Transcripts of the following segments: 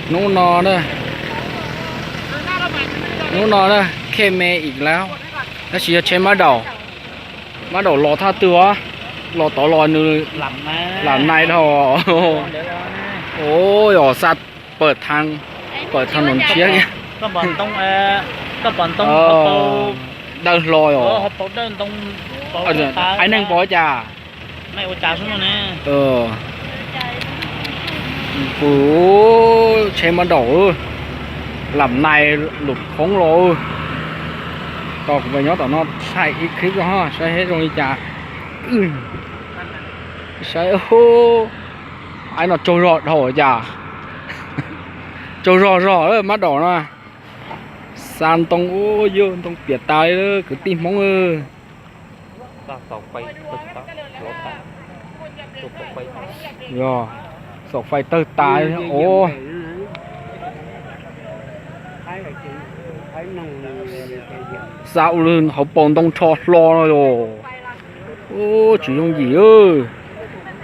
Hnub no na, hnub no na, khej me ib lab, tab sis yog tsheb mab daum, mab daum los thaj twg os, los tod los nws lam nais dhau. Ua yog xa pawm tha, pawm tha nus tshiab kiag. Dawb hlo yog. Aib neeg pom cas? Kuv tsheb mab daum, lam nais lus khoob los. Tos kuv nyob tom no thaij ib clip rau ho saib seb zoo li cas. Saib, aib no tsaug zog dhau cas. Tsaug zog zog mab daum no. Xa ntoo, yog ntoo piam tas li kwv tij Hmoob. Yog, xaum fais tawg tas os. Xa ua lwg hauv paus ntoo rho hlo no yog. Tsis yooj yim.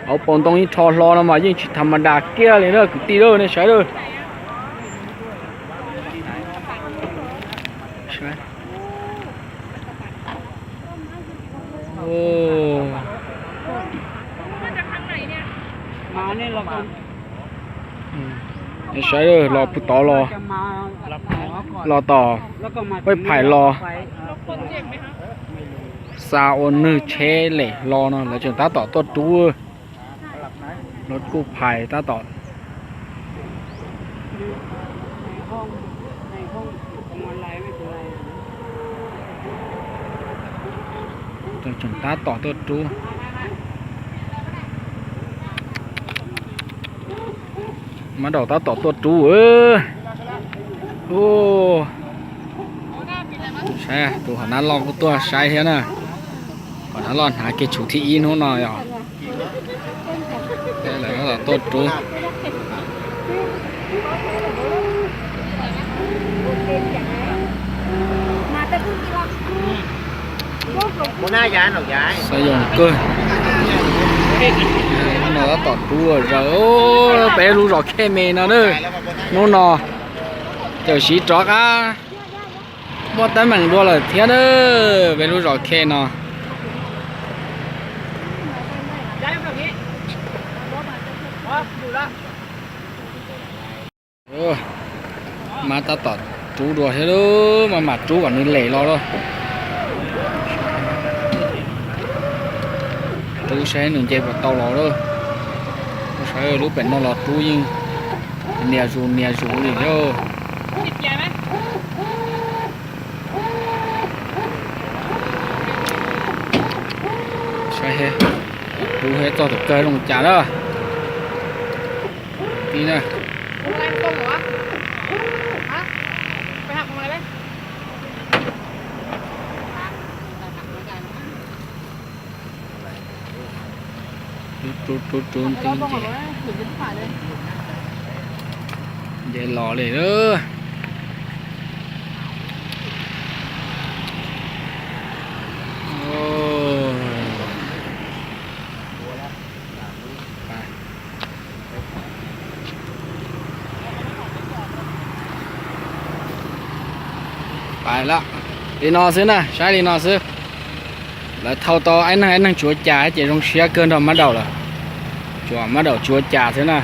Hauv paus ntoo yeej rho hlo no mas yeej tsis tham ma das kiag li na kwv tij, nej saib. Saib los puag tod los, los tom peb phais los. Xa ua nwg tsheb lem hlo no lawv tseem tab tom tuaj rub. Lawv kuj phais tab tom, tseem tab tom tuaj rub. Mab daum tab tom tuaj rub. Saib tus hom nab loj kuj tuaj saib thiab na. Hom nab loj hnav kiag tshuv thib ib hnub no yog. Lawv tab tom tuaj rub. Xav yoos kawg. Hnub no tab tom rub zaws peb lub zos Khej Me no na. Hnub no txawm siv rov qab muaj teeb meem dua lawm thiab na, peb lub zos Khej no. Mab tab tom rub dua thiab, maj mam rub kom nws lem los lawm. Rub saib nws nce puas tau los lawm. Saib lub pem no los rub yeej nias zus nias zus li thiab. Saib, rub saib txog tom kawg zoo cas na. Tib na. Rub rub rub rub nti nce, nce los li lawm. Pais lawm. Li no xwb na, saib li no xwb. Lawv thau tau aib neeg, aib neeg tsis ua cas ces zoo siab kawg nrog mab daum lawm. Tsuas mab daum tsis ua cas xwb na.